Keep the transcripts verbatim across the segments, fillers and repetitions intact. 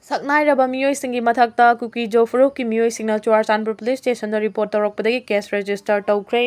ꯁꯛꯅꯥꯏꯔꯕ ꯃꯤꯑꯣꯏꯁꯤꯡꯒꯤ ꯃꯊꯛꯇ ꯀꯨꯀꯤ ꯖꯣ ꯐꯨꯔꯨꯞꯀꯤ ꯃꯤꯑꯣꯏꯁꯤꯡꯅ ꯆꯨꯔꯥꯆꯥꯟꯄꯨꯔ ꯄꯨꯂꯤꯁ ꯁ꯭ꯇꯦꯁꯟꯗ ꯔꯤꯄꯣꯔꯠ ꯇꯧꯔꯛꯄꯗꯒꯤ ꯀꯦꯁ ꯔꯦꯖꯤꯁꯇꯔ ꯇꯧꯈ꯭ꯔꯦ꯫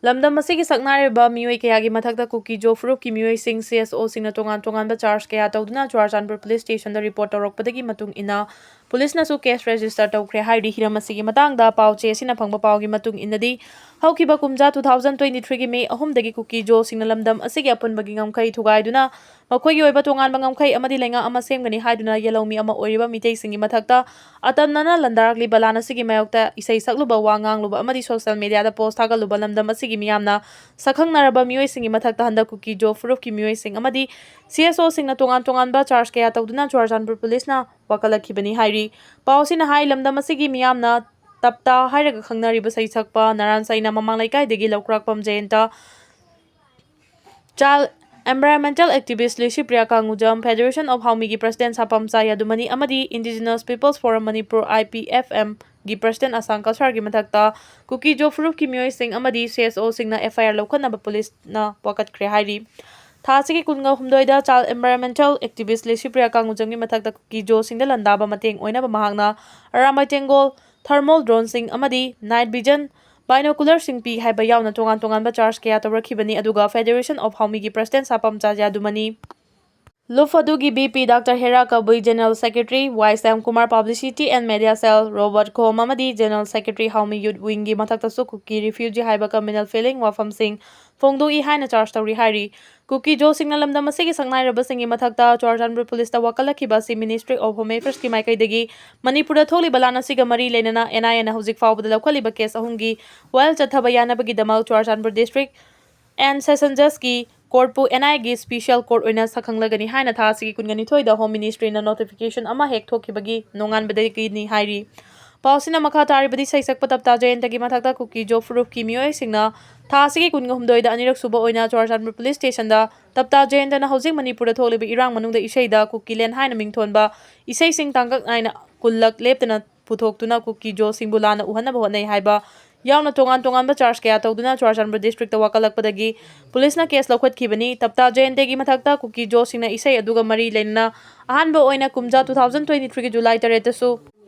ꯂꯝꯗꯝ ꯑꯁꯤꯒꯤ ꯁꯛꯅꯥꯏꯔꯕ ꯃꯤꯑꯣꯏ ꯀꯌꯥꯒꯤ ꯃꯊꯛꯇ ꯀꯨꯀꯤ ꯖꯣ ꯐꯨꯔꯨꯞꯀꯤ ꯃꯤꯑꯣꯏꯁꯤꯡ, ꯁꯤ ꯑꯦꯁ ꯑꯣꯁꯤꯡꯅ ꯇꯣꯉꯥꯟ ꯇꯣꯉꯥꯟꯕ ꯆꯥꯔꯖ ꯀꯌꯥ ꯇꯧꯗꯨꯅ ꯆꯨꯔꯥꯆꯥꯟꯄꯨꯔ ꯄꯨꯂꯤꯁ ꯁ꯭ꯇꯦꯁꯟꯗ ꯔꯤꯄꯣꯔꯠ ꯇꯧꯔꯛꯄꯗꯒꯤ ꯃꯇꯨꯡ ꯏꯟꯅ ꯄꯨꯂꯤꯁꯅꯁꯨ ꯀꯦꯁ ꯔꯦꯖꯤꯁꯇꯔ ꯇꯧꯈ꯭ꯔꯦ ꯍꯥꯏꯔꯤ꯫ ꯍꯤꯔꯝ ꯑꯁꯤꯒꯤ ꯃꯇꯥꯡꯗ ꯄꯥꯎ ꯆꯦ ꯑꯁꯤꯅ ꯐꯪꯕ ꯄꯥꯎꯒꯤ ꯃꯇꯨꯡ ꯏꯟꯅꯗꯤ, ꯍꯧꯈꯤꯕ ꯀꯨꯝꯖꯥ two thousand twenty three ꯒꯤ ꯃꯦ ꯑꯍꯨꯝꯗꯒꯤ ꯀꯨꯀꯤ ꯖꯣꯁꯤꯡꯅ ꯂꯝꯗꯝ ꯑꯁꯤꯒꯤ ꯑꯄꯨꯟꯕꯒꯤ ꯉꯝꯈꯩ ꯊꯨꯒꯥꯏꯗꯨꯅ ꯃꯈꯣꯏꯒꯤ ꯑꯣꯏꯕ ꯇꯣꯉꯥꯟꯕ ꯉꯝꯈꯩ ꯑꯃꯗꯤ ꯂꯩꯉꯥꯛ ꯑꯃ ꯁꯦꯝꯒꯅꯤ ꯍꯥꯏꯗꯨꯅ ꯌꯦꯜꯍꯧꯃꯤ ꯑꯃ ꯑꯣꯏꯔꯤꯕ ꯃꯤꯇꯩꯁꯤꯡꯒꯤ ꯃꯊꯛꯇ ꯑꯇꯝꯅꯅ ꯂꯥꯟꯗꯥꯔꯛꯂꯤꯕ ꯂꯥꯟ ꯑꯁꯤꯒꯤ ꯃꯥꯌꯣꯛꯇ ꯏꯁꯩ ꯁꯛꯂꯨꯕ, ꯋꯥ ꯉꯥꯡꯂꯨꯕ ꯑꯃꯗꯤ ꯁꯣꯁꯤꯌꯦꯜ ꯃꯦꯗꯤꯌꯥꯗ ꯄꯣꯁ ꯊꯥꯒꯠꯂꯨꯕ ꯂꯝꯗꯝ ꯑꯁꯤꯒꯤ ꯃꯤꯌꯥꯝꯅ ꯁꯛꯈꯪꯅꯔꯕ ꯃꯤꯑꯣꯏꯁꯤꯡꯒꯤ ꯃꯊꯛꯇ ꯍꯟꯗꯛ ꯀꯨꯀꯤ ꯖꯣ ꯐꯨꯔꯨꯞꯀꯤ ꯃꯤꯑꯣꯏꯁꯤꯡ ꯑꯃꯗꯤ ꯁꯤ ꯑꯦꯁ ꯑꯣꯁꯤꯡꯅ ꯇꯣꯉꯥꯟ ꯇꯣꯉꯥꯟꯕ ꯆꯥꯔꯖ ꯀꯌꯥ ꯇꯧꯗꯨꯅ ꯆꯨꯔꯥꯆꯥꯟꯄꯨꯔ ꯄꯨꯂꯤꯁꯅ ꯋꯥꯀꯠꯂꯛꯈꯤꯕꯅꯤ ꯍꯥꯏꯔꯤ꯫ ꯄꯥꯎ ꯑꯁꯤꯅ ꯍꯥꯏ, ꯂꯝꯗꯝ ꯑꯁꯤꯒꯤ ꯃꯤꯌꯥꯝꯅ ꯇꯞꯇꯥ ꯍꯥꯏꯔꯒ ꯈꯪꯅꯔꯤꯕ ꯁꯩꯁꯛꯄ ꯅꯥꯔꯥꯟ ꯁꯥꯏꯅ ꯃꯃꯥꯡ ꯂꯩꯀꯥꯏꯗꯒꯤ ꯂꯧꯀ꯭ꯔꯥꯛꯄꯝ ꯖꯌꯟꯇ, Child Environmental Activist Licypriya ꯀꯥꯡꯉꯨꯖꯝ, Federation of ꯍꯥꯎꯃꯤꯒꯤ President ꯁꯥꯄꯝꯆꯥ ꯌꯥꯗꯨꯃꯅꯤ ꯑꯃꯗꯤ Indigenous People's Forum Manipur, I P F M ꯒꯤ President ꯑꯁꯥꯡ ꯀꯁꯥꯔꯒꯤ ꯃꯊꯛꯇ ꯀꯨꯀꯤ ꯖꯣ ꯐꯨꯔꯨꯞꯀꯤ ꯃꯤꯑꯣꯏꯁꯤꯡ ꯑꯃꯗꯤ C S O ꯁꯤꯡꯅ F I R ꯂꯧꯈꯠꯅꯕ ꯄꯨꯂꯤꯁꯅ ꯋꯥꯀꯠꯈ꯭ꯔꯦ ꯍꯥꯏꯔꯤ꯫ ꯊꯥ ꯑꯁꯤꯒꯤ ꯀꯨꯟꯒ ꯍꯨꯝꯗꯣꯏꯗ Child Environmental Activist ꯂꯤꯁꯤꯄ꯭ꯔꯤꯌꯥ ꯀꯥꯡꯉꯨꯖꯝꯒꯤ ꯃꯊꯛꯇ ꯀꯨꯀꯤ ꯖꯣꯁꯤꯡꯗ ꯂꯥꯟꯗꯥꯕ ꯃꯇꯦꯡ ꯑꯣꯏꯅꯕ ꯃꯍꯥꯛꯅ ꯑꯔꯥꯝꯕꯥꯏ ꯇꯦꯡꯒꯣꯜ, thermal drone ꯁꯤꯡ ꯑꯃꯗꯤ night vision binocular ꯁꯤꯡ ꯄꯤ ꯍꯥꯏꯕ ꯌꯥꯎꯅ ꯇꯣꯉꯥꯟ ꯇꯣꯉꯥꯟꯕ ꯆꯥꯔꯖ ꯀꯌꯥ ꯇꯧꯔꯛꯈꯤꯕꯅꯤ꯫ ꯑꯗꯨꯒ Federation of ꯍꯥꯎꯃꯤꯒꯤ President ꯁꯥꯄꯝꯆꯥ ꯌꯥꯗꯨꯃꯅꯤ, ꯂꯨꯞ ꯑꯗꯨꯒꯤ V P Doctor Hera Kabui, General Secretary, Y Shyam Kumar, Publicity and Media Cell, Robert ꯈꯣꯝ ꯑꯃꯗꯤ General Secretary ꯍꯥꯎꯃꯤ Youth Wing ꯒꯤ ꯃꯊꯛꯇꯁꯨ ꯀꯨꯀꯤ refugee ꯍꯥꯏꯕ communal feeling ꯋꯥꯐꯝꯁꯤꯡ ꯐꯣꯡꯗꯣꯛꯏ ꯍꯥꯏꯅ ꯆꯥꯔꯖ ꯇꯧꯔꯤ ꯍꯥꯏꯔꯤ꯫ ꯀꯨꯀꯤ ꯖꯣꯁꯤꯡꯅ ꯂꯝꯗꯝ ꯑꯁꯤꯒꯤ ꯁꯛꯅꯥꯏꯔꯕꯁꯤꯡꯒꯤ ꯃꯊꯛꯇ ꯆꯨꯔꯥꯆꯥꯟꯄꯨꯔ ꯄꯨꯂꯤꯁꯇ ꯋꯥꯀꯠꯂꯛꯈꯤꯕ ꯑꯁꯤ Ministry of Home Affairs ꯀꯤ ꯃꯥꯏꯀꯩꯗꯒꯤ ꯃꯅꯤꯄꯨꯔꯗ ꯊꯣꯛꯂꯤꯕ ꯂꯥꯟ ꯑꯁꯤꯒ ꯃꯔꯤ ꯂꯩꯅꯅ N I A ꯅ ꯍꯧꯖꯤꯛ ꯐꯥꯎꯕꯗ ꯂꯧꯈꯠꯂꯤꯕ ꯀꯦꯁ ꯑꯍꯨꯝꯒꯤ ꯋꯥꯌꯦꯜ ꯆꯠꯊꯕ ꯌꯥꯅꯕꯒꯤꯗꯃꯛ Churachandpur District and Session Judge ꯀꯤ court ꯄꯨ N I A ꯒꯤ special court ꯑꯣꯏꯅ ꯁꯛꯈꯪꯂꯒꯅꯤ ꯍꯥꯏꯅ ꯊꯥ ꯑꯁꯤꯒꯤ ꯀꯨꯟꯒ ꯅꯤꯊꯣꯏꯗ Home Ministry ꯅ notification ꯑꯃ ꯍꯦꯛ ꯊꯣꯛꯈꯤꯕꯒꯤ ꯅꯣꯡꯉꯥꯟꯕꯗꯒꯤꯅꯤ ꯍꯥꯏꯔꯤ꯫ ꯄꯥꯎ ꯑꯁꯤꯅ ꯃꯈꯥ ꯇꯥꯔꯤꯕꯗꯤ, ꯁꯩꯁꯛꯄ ꯇꯞꯇꯥ ꯖꯌꯟꯇꯒꯤ ꯃꯊꯛꯇ ꯀꯨꯀꯤ ꯖꯣ ꯐꯨꯔꯨꯞꯀꯤ ꯃꯤꯑꯣꯏꯁꯤꯡꯅ ꯊꯥ ꯑꯁꯤꯒꯤ ꯀꯨꯟꯒ ꯍꯨꯝꯗꯣꯏꯗ ꯑꯅꯤꯔꯛ ꯁꯨꯕ ꯑꯣꯏꯅ ꯆꯨꯔꯥꯆꯥꯟꯄꯨꯔ ꯄꯨꯂꯤꯁ ꯁ꯭ꯇꯦꯁꯟꯗ ꯇꯞꯇꯥ ꯖꯌꯟꯇꯅ ꯍꯧꯖꯤꯛ ꯃꯅꯤꯄꯨꯔꯗ ꯊꯣꯛꯂꯤꯕ ꯏꯔꯥꯡ ꯃꯅꯨꯡꯗ ꯏꯁꯩꯗ ꯀꯨꯀꯤꯂꯦꯟ ꯍꯥꯏꯅ ꯃꯤꯡꯊꯣꯟꯕ ꯏꯁꯩꯁꯤꯡ ꯇꯥꯡꯀꯛ ꯅꯥꯏꯅ ꯀꯨꯟꯂꯛ ꯂꯦꯞꯇꯅ ꯄꯨꯊꯣꯛꯇꯨꯅ ꯀꯨꯀꯤ ꯖꯣꯁꯤꯡꯕꯨ ꯂꯥꯟꯅ ꯎꯍꯟꯅꯕ ꯍꯣꯠꯅꯩ ꯍꯥꯏꯕ ꯌꯥꯎꯅ ꯇꯣꯉꯥꯟ ꯇꯣꯉꯥꯟꯕ ꯆꯥꯔꯖ ꯀꯌꯥ ꯇꯧꯗꯨꯅ ꯆꯨꯔꯥꯆꯥꯟꯄꯨꯔ ꯗꯤꯁꯇ꯭ꯔꯤꯛꯇ ꯋꯥꯀꯠꯂꯛꯄꯗꯒꯤ ꯄꯨꯂꯤꯁꯅ ꯀꯦꯁ ꯂꯧꯈꯠꯈꯤꯕꯅꯤ꯫ ꯇꯞꯇꯥ ꯖꯌꯟꯇꯤꯒꯤ ꯃꯊꯛꯇ ꯀꯨꯀꯤ ꯖꯣꯁꯤꯡꯅ ꯏꯁꯩ ꯑꯗꯨꯒ ꯃꯔꯤ ꯂꯩꯅꯅ ꯑꯍꯥꯟꯕ ꯑꯣꯏꯅ ꯀꯨꯝꯖꯥ ꯇꯨ ꯊꯥꯎꯖꯟ ꯇ꯭ꯋꯦꯟꯇꯤ ꯊ꯭ꯔꯤꯒꯤ ꯖꯨꯂꯥꯏ ꯇꯔꯦꯠꯇꯁꯨ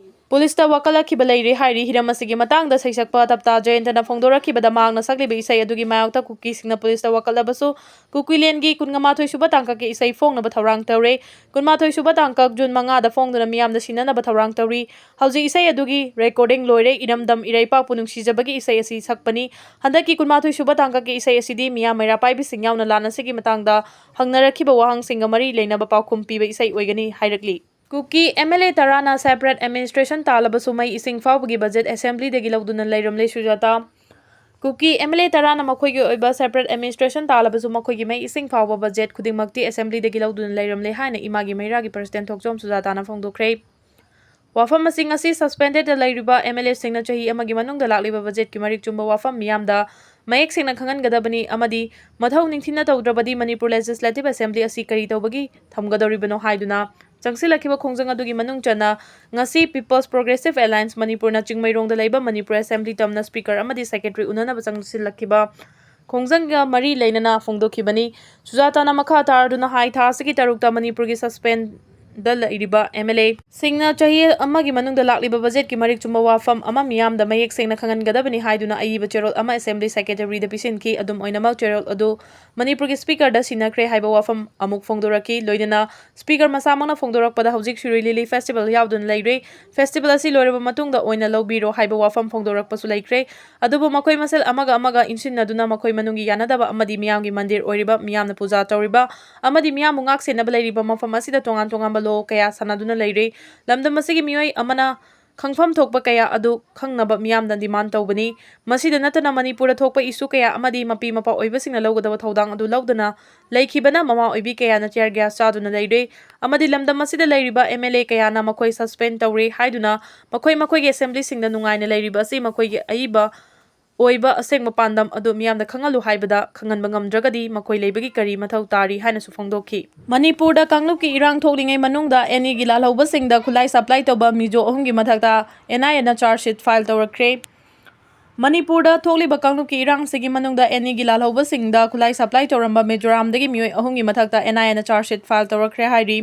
ꯄꯨꯂꯤꯁꯇ ꯋꯥꯀꯠꯂꯛꯈꯤꯕ ꯂꯩꯔꯦ ꯍꯥꯏꯔꯤ꯫ ꯍꯤꯔꯝ ꯑꯁꯤꯒꯤ ꯃꯇꯥꯡꯗ ꯁꯩꯁꯛꯄ ꯇꯞꯇꯥ ꯖꯌꯟꯇꯅ ꯐꯣꯡꯗꯣꯔꯛꯈꯤꯕꯗ, ꯃꯍꯥꯛꯅ ꯁꯛꯂꯤꯕ ꯏꯁꯩ ꯑꯗꯨꯒꯤ ꯃꯥꯌꯣꯛꯇ ꯀꯨꯀꯤꯁꯤꯡꯅ ꯄꯨꯂꯤꯁꯇ ꯋꯥꯀꯠꯂꯕꯁꯨ, ꯀꯨꯀꯤꯂꯦꯟꯒꯤ ꯀꯨꯟꯃꯥꯊꯣꯏ ꯁꯨꯕ ꯇꯥꯡꯀꯛꯀꯤ ꯏꯁꯩ ꯐꯣꯡꯅꯕ ꯊꯧꯔꯥꯡ ꯇꯧꯔꯦ꯫ ꯀꯨꯟꯃꯥꯊꯣꯏ ꯁꯨꯕ ꯇꯥꯡꯀꯛ ꯖꯨꯟ ꯃꯉꯥꯗ ꯐꯣꯡꯗꯨꯅ ꯃꯤꯌꯥꯝꯗ ꯁꯤꯟꯅꯅꯕ ꯊꯧꯔꯥꯡ ꯇꯧꯔꯤ꯫ ꯍꯧꯖꯤꯛ ꯏꯁꯩ ꯑꯗꯨꯒꯤ ꯔꯦꯀꯣꯔꯗꯤꯡ ꯂꯣꯏꯔꯦ꯫ ꯏꯔꯝꯗꯝ ꯏꯔꯩꯄꯥꯛꯄꯨ ꯅꯨꯡꯁꯤꯖꯕꯒꯤ ꯏꯁꯩ ꯑꯁꯤ ꯁꯛꯄꯅꯤ꯫ ꯍꯟꯗꯛꯀꯤ ꯀꯨꯟꯃꯥꯊꯣꯏ ꯁꯨꯕ ꯇꯥꯡꯀꯛꯀꯤ ꯏꯁꯩ ꯑꯁꯤꯗꯤ ꯃꯤꯌꯥꯝ ꯃꯩꯔꯥ ꯄꯥꯏꯕꯤꯁꯤꯡ ꯌꯥꯎꯅ ꯂꯥꯟ ꯑꯁꯤꯒꯤ ꯃꯇꯥꯡꯗ ꯍꯪꯅꯔꯛꯈꯤꯕ ꯋꯥꯍꯪꯁꯤꯡꯒ ꯃꯔꯤ ꯂꯩꯅꯕ ꯄꯥꯎꯈꯨꯝ ꯄꯤꯕ ꯏꯁꯩ ꯑꯣꯏꯒꯅꯤ ꯍꯥꯏꯔꯛꯂꯤ꯫ ꯀꯨꯀꯤ ꯑꯦꯝ ꯑꯦꯜ ꯑꯦ ꯇꯔꯥꯅ ꯁꯦꯄꯔꯦꯠ ꯑꯦꯗꯃꯤꯅꯤꯁꯇ꯭ꯔꯦꯁꯟ ꯇꯥꯜꯂꯕꯁꯨ ꯃꯩ ꯏꯁꯤꯡ ꯐꯥꯎꯕꯒꯤ ꯕꯖꯦꯠ ꯑꯦꯁꯦꯝꯕ꯭ꯂꯤꯗꯒꯤ ꯂꯧꯗꯨꯅ ꯂꯩꯔꯝꯂꯦ ꯁꯨꯖꯥꯇꯥ꯫ ꯀꯨꯀꯤ ꯑꯦꯝ ꯑꯦꯜ ꯑꯦ ꯇꯔꯥꯅ ꯃꯈꯣꯏꯒꯤ ꯑꯣꯏꯕ ꯁꯦꯄꯔꯦꯠ ꯑꯦꯗꯃꯤꯅꯤꯁꯇ꯭ꯔꯦꯁꯟ ꯇꯥꯜꯂꯕꯁꯨ ꯃꯈꯣꯏꯒꯤ ꯃꯩ ꯏꯁꯤꯡ ꯐꯥꯎꯕ ꯕꯖꯦꯠ ꯈꯨꯗꯤꯡꯃꯛꯇꯤ ꯑꯦꯁꯦꯝꯕ꯭ꯂꯤꯗꯒꯤ ꯂꯧꯗꯨꯅ ꯂꯩꯔꯝꯂꯦ ꯍꯥꯏꯅ ꯏꯃꯥꯒꯤ ꯃꯩꯔꯥꯒꯤ ꯄ꯭ꯔꯁꯤꯗꯦꯟ ꯊꯣꯛꯆꯣꯝ ꯁꯨꯖꯥꯇꯥꯅ ꯐꯣꯡꯗꯣꯛꯈ꯭ꯔꯦ꯫ ꯋꯥꯐꯝ ꯑꯁꯤ ꯉꯁꯤ ꯁꯁꯄꯦꯟꯗꯦꯗꯇ ꯂꯩꯔꯤꯕ ꯑꯦꯝ ꯑꯦꯜ ꯑꯦꯁꯤꯡꯅ ꯆꯍꯤ ꯑꯃꯒꯤ ꯃꯅꯨꯡꯗ ꯂꯥꯛꯂꯤꯕ ꯕꯖꯦꯠꯀꯤ ꯃꯔꯤꯛ ꯆꯨꯝꯕ ꯋꯥꯐꯝ ꯃꯤꯌꯥꯝꯗ ꯃꯌꯦꯛ ꯁꯦꯡꯅ ꯈꯪꯍꯟꯒꯗꯕꯅꯤ ꯑꯃꯗꯤ ꯃꯊꯧ ꯅꯤꯡꯊꯤꯅ ꯇꯧꯗ꯭ꯔꯕꯗꯤ ꯃꯅꯤꯄꯨꯔ ꯂꯦꯖꯤꯁꯂꯦꯇꯤꯚ ꯑꯦꯁꯦꯝꯕ꯭ꯂꯤ ꯑꯁꯤ ꯀꯔꯤ ꯇꯧꯕꯒꯤ ꯊꯝꯒꯗꯧꯔꯤꯕꯅꯣ ꯍꯥꯏꯗꯨꯅ ꯆꯪꯁꯤꯜꯂꯛꯈꯤꯕ ꯈꯣꯡꯖꯪ ꯑꯗꯨꯒꯤ ꯃꯅꯨꯡ ꯆꯟꯅ ꯉꯁꯤ ꯄꯤꯄꯜꯁ ꯄ꯭ꯔꯣꯒ꯭ꯔꯦꯁꯤꯚ ꯑꯦꯂꯥꯏꯟꯁ ꯃꯅꯤꯄꯨꯔꯅ ꯆꯤꯡꯃꯩꯔꯣꯡꯗ ꯂꯩꯕ ꯃꯅꯤꯄꯨꯔ ꯑꯦꯁꯦꯝꯕ꯭ꯂꯤ ꯇꯝꯅ ꯁ꯭ꯄꯤꯀꯔ ꯑꯃꯗꯤ ꯁꯦꯀ꯭ꯔꯦꯇꯔꯤ ꯎꯅꯅꯕ ꯆꯪꯁꯤꯜꯂꯛꯈꯤꯕ ꯈꯣꯡꯖꯪꯒ ꯃꯔꯤ ꯂꯩꯅꯅ ꯐꯣꯡꯗꯣꯛꯈꯤꯕꯅꯤ꯫ ꯁꯨꯖꯥꯇꯥꯅ ꯃꯈꯥ ꯇꯥꯔꯗꯨꯅ ꯍꯥꯏ, ꯊꯥ ꯑꯁꯤꯒꯤ ꯇꯔꯨꯛꯇ ꯃꯅꯤꯄꯨꯔꯒꯤ ꯁꯁꯄꯦꯟꯗ ꯂꯩꯔꯤꯕ ꯑꯦꯝ ꯑꯦꯜ ꯑꯦꯁꯤꯡꯅ ꯆꯍꯤ ꯑꯃꯒꯤ ꯃꯅꯨꯡꯗ ꯂꯥꯛꯂꯤꯕ ꯕꯖꯦꯠꯀꯤ ꯃꯔꯤꯛ ꯆꯨꯝꯕ ꯋꯥꯐꯝ ꯑꯃ ꯃꯤꯌꯥꯝꯗ ꯃꯌꯦꯛ ꯁꯦꯡꯅ ꯈꯪꯍꯟꯒꯗꯕꯅꯤ ꯍꯥꯏꯗꯨꯅ ꯑꯏꯕ ꯆꯦꯔꯣꯜ ꯑꯃ ꯑꯦꯁꯦꯝꯕ꯭ꯂꯤ ꯁꯦꯀ꯭ꯔꯦꯇꯔꯤꯗ ꯄꯤꯁꯤꯟꯈꯤ꯫ ꯑꯗꯨꯝ ꯑꯣꯏꯅꯃꯛ, ꯆꯦꯔꯣꯜ ꯑꯗꯨ ꯃꯅꯤꯄꯨꯔꯒꯤ ꯁ꯭ꯄꯤꯀꯔꯗ ꯁꯤꯟꯅꯈ꯭ꯔꯦ ꯍꯥꯏꯕ ꯋꯥꯐꯝ ꯑꯃꯨꯛ ꯐꯣꯡꯗꯣꯔꯛꯈꯤ꯫ ꯂꯣꯏꯅꯅ ꯁ꯭ꯄꯤꯀꯔ ꯃꯁꯥꯃꯛꯅ ꯐꯣꯡꯗꯣꯔꯛꯄꯗ ꯍꯧꯖꯤꯛ ꯁꯤꯔꯣꯏ ꯂꯤꯂꯤ ꯐꯦꯁꯇꯤꯚꯦꯜ ꯌꯥꯎꯗꯨꯅ ꯂꯩꯔꯦ꯫ ꯐꯦꯁꯇꯤꯚꯦꯜ ꯑꯁꯤ ꯂꯣꯏꯔꯕ ꯃꯇꯨꯡꯗ ꯑꯣꯏꯅ ꯂꯧꯕꯤꯔꯣ ꯍꯥꯏꯕ ꯋꯥꯐꯝ ꯐꯣꯡꯗꯣꯔꯛꯄꯁꯨ ꯂꯩꯈ꯭ꯔꯦ꯫ ꯑꯗꯨꯕꯨ ꯃꯈꯣꯏ ꯃꯁꯦꯜ ꯑꯃꯒ ꯑꯃꯒ ꯏꯟꯁꯤꯟꯅꯗꯨꯅ ꯃꯈꯣꯏ ꯃꯅꯨꯡꯒꯤ ꯌꯥꯅꯗꯕ ꯑꯃꯗꯤ ꯃꯤꯌꯥꯝꯒꯤ ꯃꯟꯗꯤꯔ ꯑꯣꯏꯔꯤꯕ ꯃꯤꯌꯥꯝꯅ ꯄꯨꯖꯥ ꯇꯧꯔꯤꯕ ꯑꯃꯗꯤ ꯃꯤꯌꯥꯝꯕꯨ ꯉꯥꯛ ꯁꯦꯟꯅꯕ ꯂꯩꯔꯤꯕ ꯃꯐꯝ ꯑꯁꯤꯗ ꯇꯣꯉꯥꯟ ꯇꯣꯉꯥꯟꯕ ꯂꯣ ꯀꯌꯥ ꯁꯥꯟꯅꯗꯨꯅ ꯂꯩꯔꯤ꯫ ꯂꯝꯗꯝ ꯑꯁꯤꯒꯤ ꯃꯤꯑꯣꯏ ꯑꯃꯅ ꯈꯪꯐꯝ ꯊꯣꯛꯄ ꯀꯌꯥ ꯑꯗꯨ ꯈꯪꯅꯕ ꯃꯤꯌꯥꯝꯅ ꯗꯤꯃꯥꯟ ꯇꯧꯕꯅꯤ꯫ ꯃꯁꯤꯗ ꯅꯠꯇꯅ ꯃꯅꯤꯄꯨꯔꯗ ꯊꯣꯛꯄ ꯏꯁꯨ ꯀꯌꯥ ꯑꯃꯗꯤ ꯃꯄꯤ ꯃꯄꯥ ꯑꯣꯏꯕꯁꯤꯡꯅ ꯂꯧꯒꯗꯕ ꯊꯧꯗꯥꯡ ꯑꯗꯨ ꯂꯧꯗꯅ ꯂꯩꯈꯤꯕꯅ ꯃꯃꯥ ꯑꯣꯏꯕꯤ ꯀꯌꯥꯅ ꯇꯤꯌꯔ ꯒ꯭ꯌꯥꯁ ꯆꯥꯗꯨꯅ ꯂꯩꯔꯦ ꯑꯃꯗꯤ ꯂꯝꯗꯝ ꯑꯁꯤꯗ ꯂꯩꯔꯤꯕ ꯑꯦꯝ ꯑꯦꯜ ꯑꯦ ꯀꯌꯥꯅ ꯃꯈꯣꯏ ꯁꯁꯄꯦꯟ ꯇꯧꯔꯦ ꯍꯥꯏꯗꯨꯅ ꯃꯈꯣꯏ ꯃꯈꯣꯏꯒꯤ ꯑꯦꯁꯦꯝꯕ꯭ꯂꯤꯁꯤꯡꯗ ꯅꯨꯡꯉꯥꯏꯅ ꯂꯩꯔꯤꯕ ꯑꯁꯤ ꯃꯈꯣꯏꯒꯤ ꯑꯏꯕ ꯑꯣꯏꯕ ꯑꯁꯦꯡꯕ ꯄꯥꯟꯗꯝ ꯑꯗꯨ ꯃꯤꯌꯥꯝꯗ ꯈꯪꯍꯜꯂꯨ ꯍꯥꯏꯕꯗ ꯈꯪꯍꯟꯕ ꯉꯝꯗ꯭ꯔꯒꯗꯤ ꯃꯈꯣꯏ ꯂꯩꯕꯒꯤ ꯀꯔꯤ ꯃꯊꯧ ꯇꯥꯔꯤ ꯍꯥꯏꯅꯁꯨ ꯐꯣꯡꯗꯣꯛꯈꯤ꯫ ꯃꯅꯤꯄꯨꯔꯗ ꯀꯥꯡꯂꯨꯞꯀꯤ ꯏꯔꯥꯡ ꯊꯣꯛꯂꯤꯉꯩ ꯃꯅꯨꯡꯗ ꯑꯦꯟ ꯏꯒꯤ ꯂꯥꯜꯍꯧꯕꯁꯤꯡꯗ ꯈꯨꯠꯂꯥꯏ ꯁꯄ꯭ꯂꯥꯏ ꯇꯧꯕ ꯃꯤꯖꯣ ꯑꯍꯨꯝꯒꯤ ꯃꯊꯛꯇ ꯑꯦꯟ ꯑꯥꯏ ꯑꯦꯅ ꯆꯥꯔꯖ ꯁꯤꯠ ꯐꯥꯏꯜ ꯇꯧꯔꯛꯈ꯭ꯔꯦ꯫ ꯃꯅꯤꯄꯨꯔꯗ ꯊꯣꯛꯂꯤꯕ ꯀꯥꯡꯂꯨꯞꯀꯤ ꯏꯔꯥꯡꯁꯤꯒꯤ ꯃꯅꯨꯡꯗ ꯑꯦꯟ ꯑꯥꯏ ꯑꯦꯒꯤ ꯂꯥꯜꯍꯧꯕꯁꯤꯡꯗ ꯈꯨꯠꯂꯥꯏ ꯁꯄ꯭ꯂꯥꯏ ꯇꯧꯔꯝꯕ ꯃꯤꯖꯣꯔꯥꯝꯗꯒꯤ ꯃꯤꯑꯣꯏ ꯑꯍꯨꯝꯒꯤ ꯃꯊꯛꯇ ꯑꯦꯟ ꯑꯥꯏ ꯑꯦꯅ ꯆꯥꯔꯖ ꯁꯤꯠ ꯐꯥꯏꯜ ꯇꯧꯔꯛꯈ꯭ꯔꯦ ꯍꯥꯏꯔꯤ꯫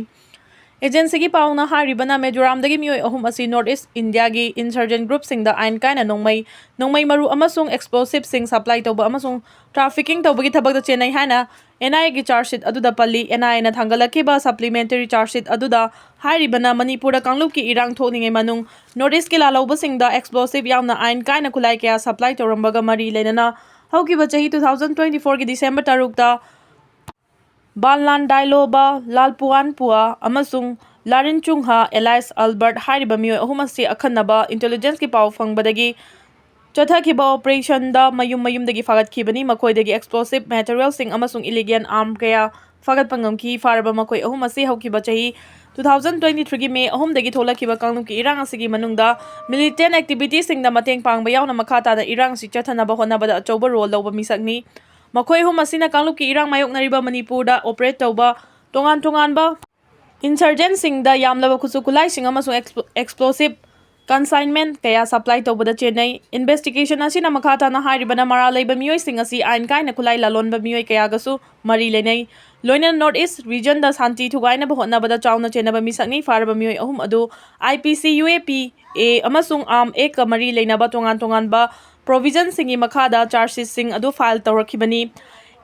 ꯑꯦꯖꯦꯟꯁꯤꯒꯤ ꯄꯥꯎꯅ ꯍꯥꯏꯔꯤꯕꯅ, ꯃꯤꯖꯣꯔꯥꯝꯗꯒꯤ ꯃꯤꯑꯣꯏ ꯑꯍꯨꯝ ꯑꯁꯤ ꯅꯣꯔꯠ ꯏꯁ ꯏꯟꯗꯤꯌꯥꯒꯤ ꯏꯟꯁꯔꯖꯦꯟ ꯒ꯭ꯔꯨꯞꯁꯤꯡꯗ ꯑꯥꯏꯟ ꯀꯥꯏꯅ ꯅꯣꯡꯃꯩ, ꯅꯣꯡꯃꯩ ꯃꯔꯨ ꯑꯃꯁꯨꯡ ꯑꯦꯛꯁꯄ꯭ꯂꯣꯁꯤꯚꯁꯤꯡ ꯁꯄ꯭ꯂꯥꯏ ꯇꯧꯕ ꯑꯃꯁꯨꯡ ꯇ꯭ꯔꯥꯐꯤꯀꯤꯡ ꯇꯧꯕꯒꯤ ꯊꯕꯛꯇ ꯆꯦꯟꯅꯩ ꯍꯥꯏꯅ ꯑꯦꯟ ꯑꯥꯏ ꯑꯦꯒꯤ ꯆꯥꯔꯖ ꯁꯤꯠ ꯑꯗꯨꯗ ꯄꯜꯂꯤ꯫ ꯑꯦꯟ ꯑꯥꯏ ꯑꯦꯅ ꯊꯥꯡꯒꯠꯂꯛꯈꯤꯕ ꯁꯄ꯭ꯂꯤꯃꯦꯟꯇꯔꯤ ꯆꯥꯔꯖ ꯁꯤꯠ ꯑꯗꯨꯗ ꯍꯥꯏꯔꯤꯕꯅ, ꯃꯅꯤꯄꯨꯔꯗ ꯀꯥꯡꯂꯨꯞꯀꯤ ꯏꯔꯥꯡ ꯊꯣꯛꯂꯤꯉꯩ ꯃꯅꯨꯡ ꯅꯣꯔꯠ ꯏꯁꯀꯤ ꯂꯥꯜꯍꯧꯕꯁꯤꯡꯗ ꯑꯦꯛꯁꯄ꯭ꯂꯣꯁꯤꯚ ꯌꯥꯎꯅ ꯑꯥꯏꯟ ꯀꯥꯏꯅ ꯈꯨꯠꯂꯥꯏ ꯀꯌꯥ ꯁꯄ꯭ꯂꯥꯏ ꯇꯧꯔꯝꯕꯒ ꯃꯔꯤ ꯂꯩꯅꯅ ꯍꯧꯈꯤꯕ ꯆꯍꯤ two thousand twenty fourꯒꯤ ꯗꯤꯁꯦꯝꯕꯔ ꯇꯔꯨꯛꯇ ꯕꯥꯟꯂꯥꯟ ꯗꯥꯏꯂꯣꯕꯥ, ꯂꯥꯜꯄꯨꯋꯥꯟ ꯄꯨꯋꯥ ꯑꯃꯁꯨꯡ ꯂꯥꯔꯤꯟ ꯆꯨꯡꯍꯥ alias ꯑꯜꯕꯔꯠ ꯍꯥꯏꯔꯤꯕ ꯃꯤꯑꯣꯏ ꯑꯍꯨꯝ ꯑꯁꯤ ꯑꯈꯟꯅꯕ ꯏꯟꯇꯦꯂꯤꯖꯦꯟꯁꯀꯤ ꯄꯥꯎ ꯐꯪꯕꯗꯒꯤ ꯆꯠꯊꯈꯤꯕ ꯑꯣꯄꯔꯦꯁꯟꯗ ꯃꯌꯨꯝ ꯃꯌꯨꯝꯗꯒꯤ ꯐꯥꯒꯠꯈꯤꯕꯅꯤ꯫ ꯃꯈꯣꯏꯗꯒꯤ ꯑꯦꯛꯁꯄ꯭ꯂꯣꯁꯤꯚ ꯃꯦꯇꯔꯤꯌꯦꯜꯁꯤꯡ ꯑꯃꯁꯨꯡ ꯏꯂꯤꯒꯦꯜ ꯑꯥꯔꯝ ꯀꯌꯥ ꯐꯥꯒꯠꯄ ꯉꯝꯈꯤ꯫ ꯐꯥꯔꯕ ꯃꯈꯣꯏ ꯑꯍꯨꯝ ꯑꯁꯤ ꯍꯧꯈꯤꯕ ꯆꯍꯤ two thousand twenty threeꯒꯤ ꯃꯦ ꯑꯍꯨꯝꯗꯒꯤ ꯊꯣꯛꯂꯛꯈꯤꯕ ꯀꯥꯡꯂꯨꯞꯀꯤ ꯏꯔꯥꯡ ꯑꯁꯤꯒꯤ ꯃꯅꯨꯡꯗ ꯃꯤꯂꯤꯇꯦꯟ ꯑꯦꯛꯇꯤꯚꯤꯇꯤꯁꯤꯡꯗ ꯃꯇꯦꯡ ꯄꯥꯡꯕ ꯌꯥꯎꯅ ꯃꯈꯥ ꯇꯥꯅ ꯏꯔꯥꯡ ꯑꯁꯤ ꯆꯠꯊꯅꯕ ꯍꯣꯠꯅꯕꯗ ꯑꯆꯧꯕ ꯔꯣꯜ ꯂꯧꯕ ꯃꯤꯁꯛꯅꯤ꯫ ꯃꯈꯣꯏ ꯑꯍꯨꯝ ꯑꯁꯤꯅ ꯀꯥꯡꯂꯨꯞꯀꯤ ꯏꯔꯥꯡ ꯃꯥꯌꯣꯛꯅꯔꯤꯕ ꯃꯅꯤꯄꯨꯔꯗ ꯑꯣꯄꯔꯦꯠ ꯇꯧꯕ ꯇꯣꯉꯥꯟ ꯇꯣꯉꯥꯟꯕ ꯏꯟꯁꯔꯖꯦꯟꯁꯤꯡꯗ ꯌꯥꯝꯂꯕ ꯈꯨꯠꯁꯨ ꯈꯨꯠꯂꯥꯏꯁꯤꯡ ꯑꯃꯁꯨꯡ ꯑꯦꯛꯁꯄ꯭ꯂꯣ-, ꯑꯦꯛꯁꯄ꯭ꯂꯣꯁꯤꯚ ꯀꯟꯁꯥꯏꯟꯃꯦꯟ ꯀꯌꯥ ꯁꯄ꯭ꯂꯥꯏ ꯇꯧꯕꯗ ꯆꯦꯟꯅꯩ꯫ ꯏꯟꯚꯦꯁꯇꯤꯒꯦꯁꯟ ꯑꯁꯤꯅ ꯃꯈꯥ ꯇꯥꯅ ꯍꯥꯏꯔꯤꯕꯅ ꯃꯔꯥꯜ ꯂꯩꯕ ꯃꯤꯑꯣꯏꯁꯤꯡ ꯑꯁꯤ ꯑꯥꯏꯟ ꯀꯥꯏꯅ ꯈꯨꯠꯂꯥꯏ ꯂꯂꯣꯟꯕ ꯃꯤꯑꯣꯏ ꯀꯌꯥꯒꯁꯨ ꯃꯔꯤ ꯂꯩꯅꯩ꯫ ꯂꯣꯏꯅꯅ ꯅꯣꯔꯠ ꯏꯁ ꯔꯤꯖꯟꯗ ꯁꯥꯟꯇꯤ ꯊꯨꯒꯥꯏꯅꯕ ꯍꯣꯠꯅꯕꯗ ꯆꯥꯎꯅ ꯆꯦꯟꯅꯕ ꯃꯤꯁꯛꯅꯤ꯫ ꯐꯥꯔꯕ ꯃꯤꯑꯣꯏ ꯑꯍꯨꯝ ꯑꯗꯨ ꯑꯥꯏ ꯄꯤ ꯁꯤ, ꯌꯨ ꯑꯦ ꯄꯤ ꯑꯦ ꯑꯃꯁꯨꯡ ꯑꯥꯔꯝ ꯑꯦꯛꯀ ꯃꯔꯤ ꯂꯩꯅꯕ ꯇꯣꯉꯥꯟ ꯇꯣꯉꯥꯟꯕ ꯄ꯭ꯔꯣꯚꯤꯖꯟꯁꯤꯡꯒꯤ ꯃꯈꯥꯗ ꯆꯥꯔꯖ ꯁꯤꯠꯁꯤꯡ ꯑꯗꯨ ꯐꯥꯏꯜ ꯇꯧꯔꯛꯈꯤꯕꯅꯤ꯫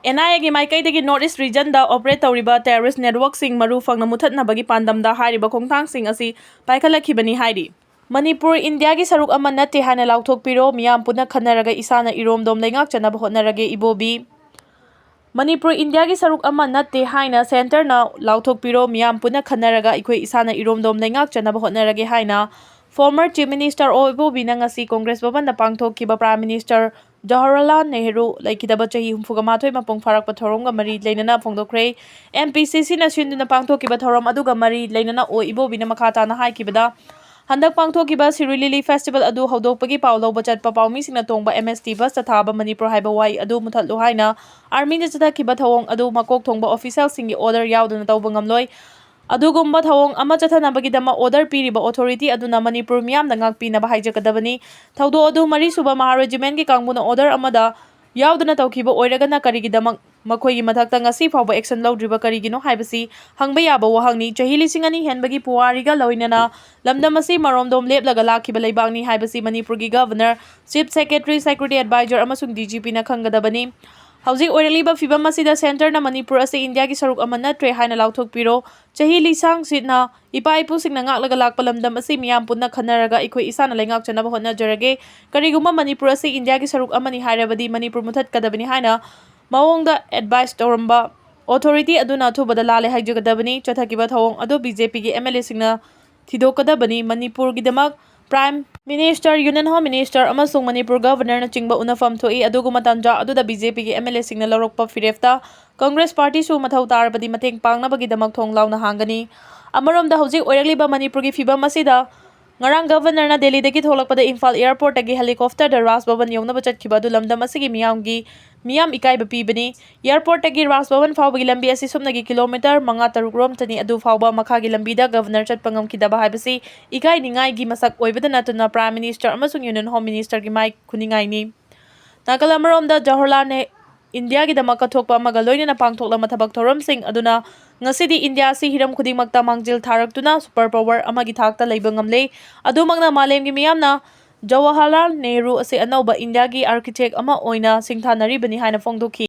ꯑꯦꯟ ꯑꯥꯏ ꯑꯦꯒꯤ ꯃꯥꯏꯀꯩꯗꯒꯤ ꯅꯣꯔꯠ ꯏꯁ ꯔꯤꯖꯟꯗ ꯑꯣꯄꯔꯦꯠ ꯇꯧꯔꯤꯕ ꯇꯦꯔꯣꯔꯤꯁ꯭ꯠ ꯅꯦꯠꯋꯥꯔꯛꯁꯤꯡ ꯃꯔꯨ ꯐꯪꯅ ꯃꯨꯊꯠꯅꯕꯒꯤ ꯄꯥꯟꯗꯝꯗ ꯍꯥꯏꯔꯤꯕ ꯈꯣꯡꯊꯥꯡꯁꯤꯡ ꯑꯁꯤ ꯄꯥꯏꯈꯠꯂꯛꯈꯤꯕꯅꯤ ꯍꯥꯏꯔꯤ꯫ ꯃꯅꯤꯄꯨꯔ ꯏꯟꯗꯤꯌꯥꯒꯤ ꯁꯔꯨꯛ ꯑꯃ ꯅꯠꯇꯦ ꯍꯥꯏꯅ ꯂꯥꯎꯊꯣꯛꯄꯤꯔꯣ, ꯃꯤꯌꯥꯝ ꯄꯨꯟꯅ ꯈꯟꯅꯔꯒ ꯏꯁꯥꯅ ꯏꯔꯣꯝꯗꯣꯝ ꯂꯩꯉꯥꯛꯆꯅꯕ ꯍꯣꯠꯅꯔꯒꯦ, ꯏꯕꯣꯕꯤ꯫ ꯃꯅꯤꯄꯨꯔ ꯏꯟꯗꯤꯌꯥꯒꯤ ꯁꯔꯨꯛ ꯑꯃ ꯅꯠꯇꯦ ꯍꯥꯏꯅ ꯁꯦꯟꯇꯔꯅ ꯂꯥꯎꯊꯣꯛꯄꯤꯔꯣ, ꯃꯤꯌꯥꯝ ꯄꯨꯟꯅ ꯈꯟꯅꯔꯒ ꯑꯩꯈꯣꯏ ꯏꯁꯥꯅ ꯏꯔꯣꯝꯗꯣꯝ ꯂꯩꯉꯥꯛꯆꯅꯕ ꯍꯣꯠꯅꯔꯒꯦ ꯍꯥꯏꯅ former Chief Minister ꯑꯣ ꯏꯕꯣꯕꯤꯅ ꯉꯁꯤ ꯀꯣꯡꯒ꯭ꯔꯦꯁ ꯚꯕꯟꯗ ꯄꯥꯡꯊꯣꯛꯈꯤꯕ Prime Minister ꯖꯋꯥꯍꯔꯂꯥꯜ ꯅꯦꯍꯔꯨ ꯂꯩꯈꯤꯗꯕ ꯆꯍꯤ ꯍꯨꯝꯐꯨꯒ ꯃꯥꯊꯣꯏ ꯃꯄꯨꯡ ꯐꯥꯔꯛꯄ ꯊꯧꯔꯝꯒ ꯃꯔꯤ ꯂꯩꯅꯅ ꯐꯣꯡꯗꯣꯛꯈ꯭ꯔꯦ꯫ ꯑꯦꯝ ꯄꯤ ꯁꯤ ꯁꯤꯅ ꯁꯤꯟꯗꯨꯅ ꯄꯥꯡꯊꯣꯛꯈꯤꯕ ꯊꯧꯔꯝ ꯑꯗꯨꯒ ꯃꯔꯤ ꯂꯩꯅꯅ ꯑꯣ ꯏꯕꯣꯕꯤꯅ ꯃꯈꯥ ꯇꯥꯅ ꯍꯥꯏꯈꯤꯕꯗ, ꯍꯟꯗꯛ ꯄꯥꯡꯊꯣꯛꯈꯤꯕ ꯁꯤꯔꯨꯏ ꯂꯤꯂꯤ ꯐꯦꯁꯇꯤꯚꯦꯜ ꯑꯗꯨ ꯍꯧꯗꯣꯛꯄꯒꯤ ꯄꯥꯎ ꯂꯧꯕ ꯆꯠꯄ ꯄꯥꯎꯃꯤꯁꯤꯡꯅ ꯇꯣꯡꯕ ꯑꯦꯝ ꯑꯦꯁ ꯇꯤ ꯕꯁꯇ ꯊꯥꯕ ꯃꯅꯤꯄꯨꯔ ꯍꯥꯏꯕ ꯋꯥꯍꯩ ꯑꯗꯨ ꯃꯨꯊꯠꯂꯨ ꯍꯥꯏꯅ ꯑꯥꯔꯃꯤꯅ ꯆꯠꯊꯈꯤꯕ ꯊꯧꯑꯣꯡ ꯑꯗꯨ ꯃꯀꯣꯛ ꯊꯣꯡꯕ ꯑꯣꯐꯤꯁꯤꯌꯦꯜꯁꯤꯡꯒꯤ ꯑꯣꯔꯗꯔ ꯌꯥꯎꯗꯅ ꯇꯧꯕ ꯉꯝꯂꯣꯏ꯫ ꯑꯗꯨꯒꯨꯝꯕ ꯊꯧꯑꯣꯡ ꯑꯃ ꯆꯠꯊꯅꯕꯒꯤꯗꯃꯛ order ꯄꯤꯔꯤꯕ authority ꯑꯗꯨꯅ ꯃꯅꯤꯄꯨꯔ ꯃꯤꯌꯥꯝꯗ ꯉꯥꯛꯄꯤꯅꯕ ꯍꯥꯏꯖꯒꯗꯕꯅꯤ꯫ ꯊꯧꯗꯣꯛ ꯑꯗꯨ ꯃꯔꯤꯁꯨꯕ ꯃꯍꯥ regimentꯀꯤ ꯀꯥꯡꯕꯨꯅ order ꯑꯃꯗ ꯌꯥꯎꯗꯅ ꯇꯧꯈꯤꯕ ꯑꯣꯏꯔꯒꯅ ꯀꯔꯤꯒꯤꯗꯃꯛ ꯃꯈꯣꯏꯒꯤ ꯃꯊꯛꯇ ꯉꯁꯤ ꯐꯥꯎꯕ action ꯂꯧꯗ꯭ꯔꯤꯕ ꯀꯔꯤꯒꯤꯅꯣ ꯍꯥꯏꯕꯁꯤ ꯍꯪꯕ ꯌꯥꯕ ꯋꯥꯍꯪꯅꯤ꯫ ꯆꯍꯤ ꯂꯤꯁꯤꯡ ꯑꯅꯤ ꯍꯦꯟꯕꯒꯤ ꯄꯨꯋꯥꯔꯤꯒ ꯂꯣꯏꯅꯅ ꯂꯝꯗꯝ ꯑꯁꯤ ꯃꯔꯣꯝꯗꯣꯝ ꯂꯦꯞꯂꯒ ꯂꯥꯛꯈꯤꯕ ꯂꯩꯕꯥꯛꯅꯤ ꯍꯥꯏꯕꯁꯤ ꯃꯅꯤꯄꯨꯔꯒꯤ Governor, Chief Secretary, Security Advisor ꯑꯃꯁꯨꯡ DGPꯅ ꯈꯪꯒꯗꯕꯅꯤ꯫ ꯍꯧꯖꯤꯛ ꯑꯣꯏꯔꯛꯂꯤꯕ ꯐꯤꯕꯝ ꯑꯁꯤꯗ centreꯅ ꯃꯅꯤꯄꯨꯔ ꯑꯁꯤ ꯏꯟꯗꯤꯌꯥꯒꯤ ꯁꯔꯨꯛ ꯑꯃ ꯅꯠꯇ꯭ꯔꯦ ꯍꯥꯏꯅ ꯂꯥꯎꯊꯣꯛꯄꯤꯔꯣ꯫ ꯆꯍꯤ ꯂꯤꯁꯥꯡ ꯁꯤꯠꯅ ꯏꯄꯥ ꯏꯄꯨꯁꯤꯡꯅ ꯉꯥꯛꯂꯒ ꯂꯥꯛꯄ ꯂꯝꯗꯝ ꯑꯁꯤ ꯃꯤꯌꯥꯝ ꯄꯨꯟꯅ ꯈꯟꯅꯔꯒ ꯑꯩꯈꯣꯏ ꯏꯁꯥꯅ ꯂꯩꯉꯥꯛꯆꯅꯕ ꯍꯣꯠꯅꯖꯔꯒꯦ꯫ ꯀꯔꯤꯒꯨꯝꯕ ꯃꯅꯤꯄꯨꯔ ꯑꯁꯤ ꯏꯟꯗꯤꯌꯥꯒꯤ ꯁꯔꯨꯛ ꯑꯃꯅꯤ ꯍꯥꯏꯔꯕꯗꯤ ꯃꯅꯤꯄꯨꯔ ꯃꯨꯊꯠꯀꯗꯕꯅꯤ ꯍꯥꯏꯅ ꯃꯑꯣꯡꯗ advice ꯇꯧꯔꯝꯕ authority ꯑꯗꯨꯅ ꯑꯊꯨꯕꯗ ꯂꯥꯜꯂꯦ ꯍꯥꯏꯖꯒꯗꯕꯅꯤ꯫ ꯆꯠꯊꯈꯤꯕ ꯊꯧꯑꯣꯡ ꯑꯗꯨ BJPꯒꯤ MLAꯁꯤꯡꯅ ꯊꯤꯗꯣꯛꯀꯗꯕꯅꯤ꯫ ꯃꯅꯤꯄꯨꯔꯒꯤꯗꯃꯛ Prime Minister, Union Home Minister ꯑꯃꯁꯨꯡ ꯃꯅꯤꯄꯨꯔ Governorꯅꯆꯤꯡꯕ ꯎꯅꯐꯝ ꯊꯣꯛꯏ꯫ ꯑꯗꯨꯒꯨꯝꯕ ꯇꯥꯟꯖꯥ ꯑꯗꯨꯗ BJPꯒꯤ MLAꯁꯤꯡꯅ ꯂꯧꯔꯛꯄ ꯐꯤꯔꯦꯞꯇ Congress Partyꯁꯨ ꯃꯊꯧ ꯇꯥꯔꯕꯗꯤ ꯃꯇꯦꯡ ꯄꯥꯡꯅꯕꯒꯤꯗꯃꯛ ꯊꯣꯡ ꯂꯥꯎꯅ ꯍꯥꯡꯒꯅꯤ꯫ ꯑꯃꯔꯣꯝꯗ ꯍꯧꯖꯤꯛ ꯑꯣꯏꯔꯛꯂꯤꯕ ꯃꯅꯤꯄꯨꯔꯒꯤ ꯐꯤꯕꯝ ꯑꯁꯤꯗ ꯉꯔꯥꯡ Governorꯅ ꯗꯦꯜꯂꯤꯗꯒꯤ ꯊꯣꯛꯂꯛꯄꯗ ꯏꯝꯐꯥꯜ airportꯇꯒꯤ helicopterꯗ ꯔꯥꯖ ꯚꯕꯟ ꯌꯧꯅꯕ ꯆꯠꯈꯤꯕ ꯑꯗꯨ ꯂꯝꯗꯝ ꯑꯁꯤꯒꯤ ꯃꯤꯌꯥꯝꯒꯤ, ꯃꯤꯌꯥꯝ ꯏꯀꯥꯏꯕ ꯄꯤꯕꯅꯤ꯫ Airportꯇꯒꯤ ꯔꯥꯖ ꯚꯕꯟ ꯐꯥꯎꯕꯒꯤ ꯂꯝꯕꯤ ꯑꯁꯤ ꯁꯨꯞꯅꯒꯤ kilometre ꯃꯉꯥ ꯇꯔꯨꯛ ꯔꯣꯝꯇꯅꯤ꯫ ꯑꯗꯨ ꯐꯥꯎꯕ ꯃꯈꯥꯒꯤ ꯂꯝꯕꯤꯗ Governor ꯆꯠꯄ ꯉꯝꯈꯤꯗꯕ ꯍꯥꯏꯕꯁꯤ ꯏꯀꯥꯏꯅꯤꯡꯉꯥꯏꯒꯤ ꯃꯁꯛ ꯑꯣꯏꯕꯗ ꯅꯠꯇꯅ Prime Minister ꯑꯃꯁꯨꯡ Union Home Ministerꯒꯤ ꯃꯥꯏ ꯈꯨꯅꯤꯡꯉꯥꯏꯅꯤ꯫ ꯅꯥꯀꯜ ꯑꯃꯔꯣꯝꯗ ꯖꯋꯥꯍꯔꯂꯥꯜ ꯅꯦ-, ꯏꯟꯗꯤꯌꯥꯒꯤꯗꯃꯛ ꯀꯠꯊꯣꯛꯄ ꯑꯃꯒ ꯂꯣꯏꯅꯅ ꯄꯥꯡꯊꯣꯛꯂꯝꯕ ꯊꯕꯛ ꯊꯧꯔꯝꯁꯤꯡ ꯑꯗꯨꯅ ꯉꯁꯤꯗꯤ ꯏꯟꯗꯤꯌꯥ ꯑꯁꯤ ꯍꯤꯔꯝ ꯈꯨꯗꯤꯡꯃꯛꯇ ꯃꯥꯡꯖꯤꯜ ꯊꯥꯔꯛꯇꯨꯅ super power ꯑꯃꯒꯤ ꯊꯥꯛꯇ ꯂꯩꯕ ꯉꯝꯂꯦ꯫ ꯑꯗꯨꯃꯛꯅ ꯃꯥꯂꯦꯝꯒꯤ ꯃꯤꯌꯥꯝꯅ ꯖꯋꯥꯍꯔꯂꯥꯜ ꯅꯦꯍꯔꯨ ꯑꯁꯤ ꯑꯅꯧꯕ ꯏꯟꯗꯤꯌꯥꯒꯤ architect ꯑꯃ ꯑꯣꯏꯅ ꯁꯤꯡꯊꯥꯅꯔꯤꯕꯅꯤ ꯍꯥꯏꯅ ꯐꯣꯡꯗꯣꯛꯈꯤ꯫